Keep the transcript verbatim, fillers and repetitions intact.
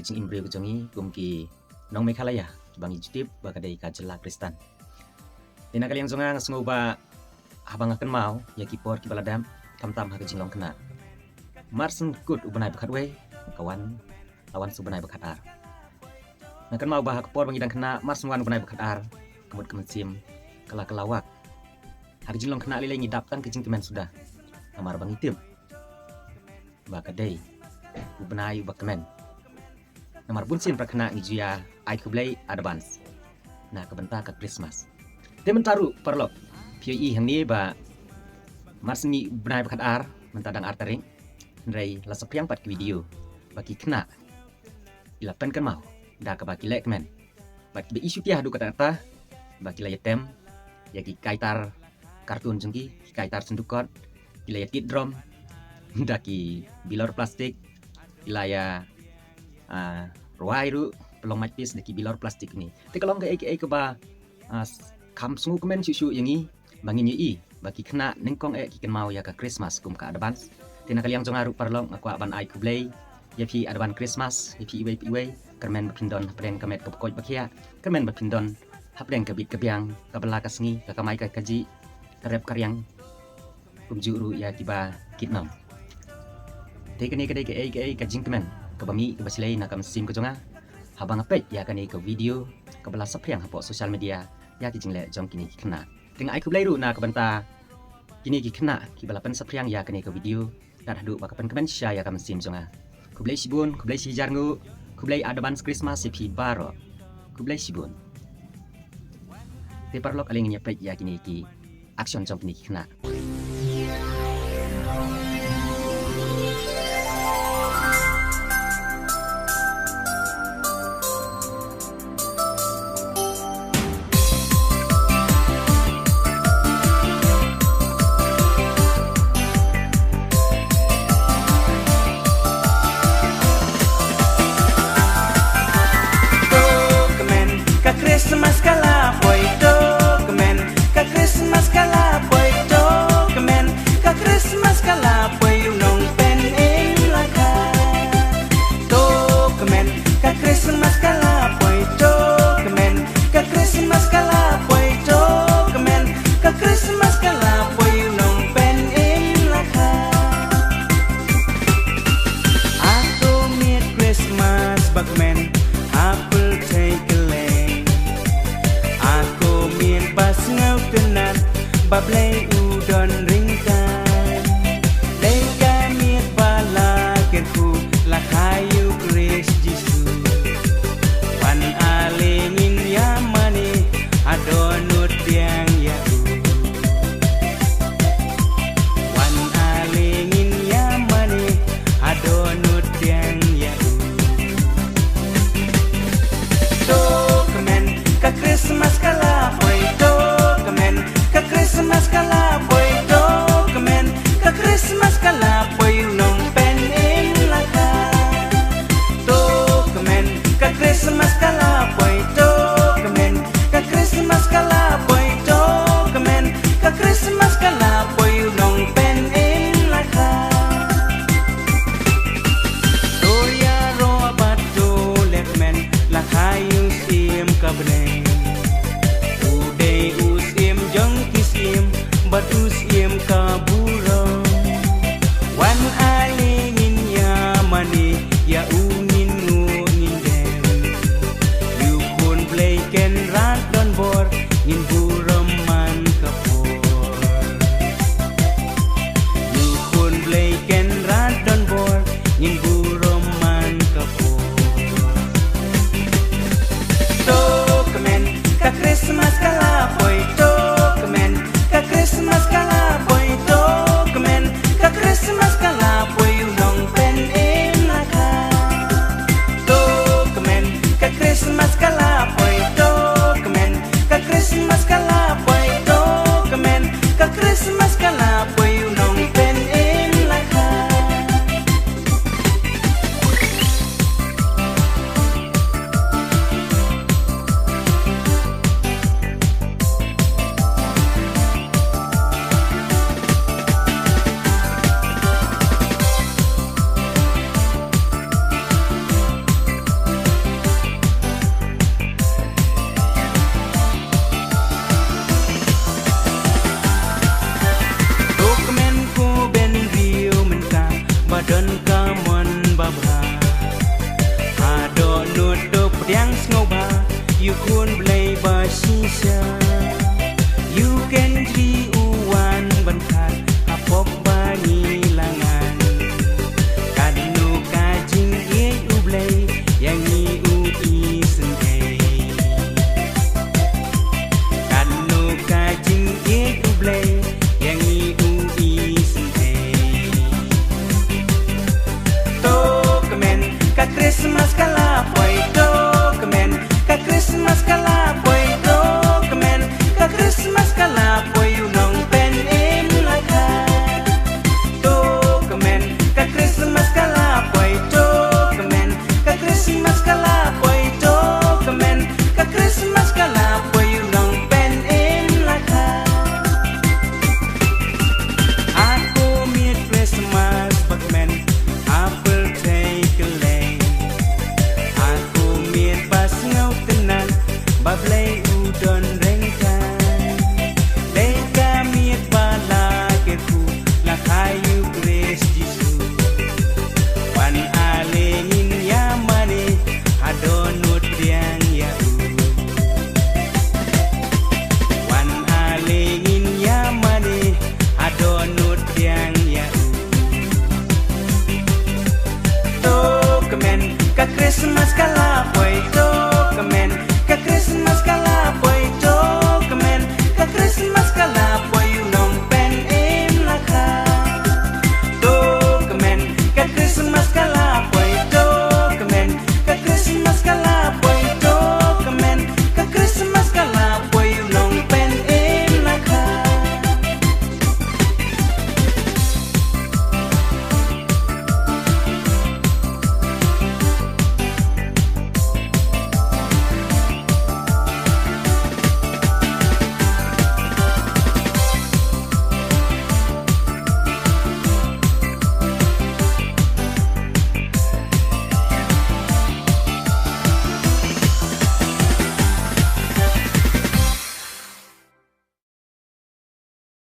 jingim briew ka jong ngi kum ki nong Meghalaya kiba ngi ju tip ba ka dei ka jylla Khristan. Te na ka liang jong nga nga sngew ba haba nga kynmaw ïa ki por kiba la dep, khamtam ha ka jinglong khynnah, mar shen kut u bnai ba khatwei ka wan, la wan sha u bnai ba khatar. Nga kynmaw ba ha ka por ba ngi dang khynnah, mar shen wan u bnai ba khatar, ka mut ka mynsiem ka la kylla wak. Ha ka jinglong khynnah lei lei ngi dap tang ka jingkmen suda, namar ba ngi tip ba ka dei u bnai uba kmen. Namar bun sien para khynnah ngi ju ïa ai khublei advance na ka bynta ka Christmas. Te mynta ruh paralok, phi ïohi hangne ba mar shen ngi u bnai ba khatar, mynta dang ar tarik, hynrei la saphriang pat ki video ba ki khynnah ki la pynkynmaw da kaba ki leh kmen bad kiba i shutia haduh katta katta ba ki la ïa tem ïa ki kaitar cartoon jong ki, ki kaitar syndukot, ki la ïa tit drum da ki bilor plastik, ki la ïa, ah, rwai ruh pynlong maitpis da ki bilor plastik ni. Te ka long kaei kaei kaba, ah, kham sngewkmen shuh shuh ïa ngi ba ngin ïohi ba ki khynnah nyngkong eh ki kynmaw ïa ka Christmas kum ka advance. Te na ka liang jong nga ruh paralok nga kwah ban ai khublei ïa phi advance Christmas ïa phi iwei pa iwei. Kyrmen ba phin don hapdeng ka met kaba koit ba khiah, kyrmen ba phin don hapdeng ka bit ka biang, ka bylla ka sngi, ka kamai ka kajih, ka rep ka riang, kumjuh ruh ïa kiba kit nong. Te kane ka dei kaei kaei ka jingkmen kaba mih kaba shlei na ka mynsiem ka jong nga haba nga peit ïa kane ka video kaba la saphriang hapoh social media ïa ki jingleh jong kine ki khynnah. Te nga ai khublei ruh na ka bynta kine ki khynnah kiba la pynsaphriang ïa kane ka video, tad haduh ba ka pynkmen shisha ïa ka mynsiem jong nga. Khublei shibun, khublei shihajar nguh, khublei advance Christmas ïa phi baroh. Khublei shibun. Te paralok, ale ngin ïa peit ïa kine ki action jong kine ki khynnah. To kmen ka Christmas ka la poi, to kmen ka Christmas ka la poi, to kmen ka Christmas ka la poi, u nongpynim la kha. To kmen ka Christmas ka la poi, to kmen ka Christmas ka la poi, to kmen ka Christmas ka la poi, u nongpynim la kha. A ko miet Christmas ba kmen ha pyrthei kylleng. A ko miet ba sngewtynnat ba Blei u don ryngkat. Dei ka miet ba la kyrkhu la kha ïa u Khrist Jisu. Wan ale ngin ïa mane, haduh nud biang ïa u. Wan ale ngin ïa mane, haduh nud biang ïa u. To kmen ka Christmas ka la poi, to kmen ka Christmas ka la poi, to kmen ka Christmas ka la poi, u nongpynim la kha. To kmen ka Christmas ka la poi, to kmen ka Christmas ka la poi, to kmen ka Christmas ka la poi, u nongpynim la kha. To ïaroh bad to leh kmen la kha ïa u Syiem ka bneng. U dei u Syiem jong ki syiem bad u Syiem ka burom. Wan ale ngin ïa mane ïa u, ngin nguh ngin dem. Ïa u Khun Blei Kynrad don bor, ngin burom man ka por. Ïa u Khun Blei Kynrad don bor, ngin burom man ka por. To kmen ka Christmas ka la poi, to kmen ka Christmas ka la poi, to kmen ka Christmas ka la poi, u nongpynim la kha. To kmen ka Christmas ka la poi, to kmen ka Christmas ka la poi, to kmen ka Christmas ka la poi, u nongpynim la kha. Yang sngewbha ïa u khun Blei ba shisha, ïa u kynjri u wan ban khat ha pok ba ngi la ngan. Katno ka jingïeit u Blei ïa ngi u isynei. Katno ka jingïeit u Blei ïa ngi u isynei. To kmen ka Christmas ka la poi, to kmen ka Christmas ka la poi, to kmen ka Christmas ka la poi, u nongpynim la kha. To kmen ka Christmas ka la poi, to kmen ka Christmas ka la poi, to kmen ka Christmas ka la poi, u nongpynim la kha. Ako miet Christmas ba kmen ha pyrthei kylleng. Ako miet ba sngewtynnat ba Blei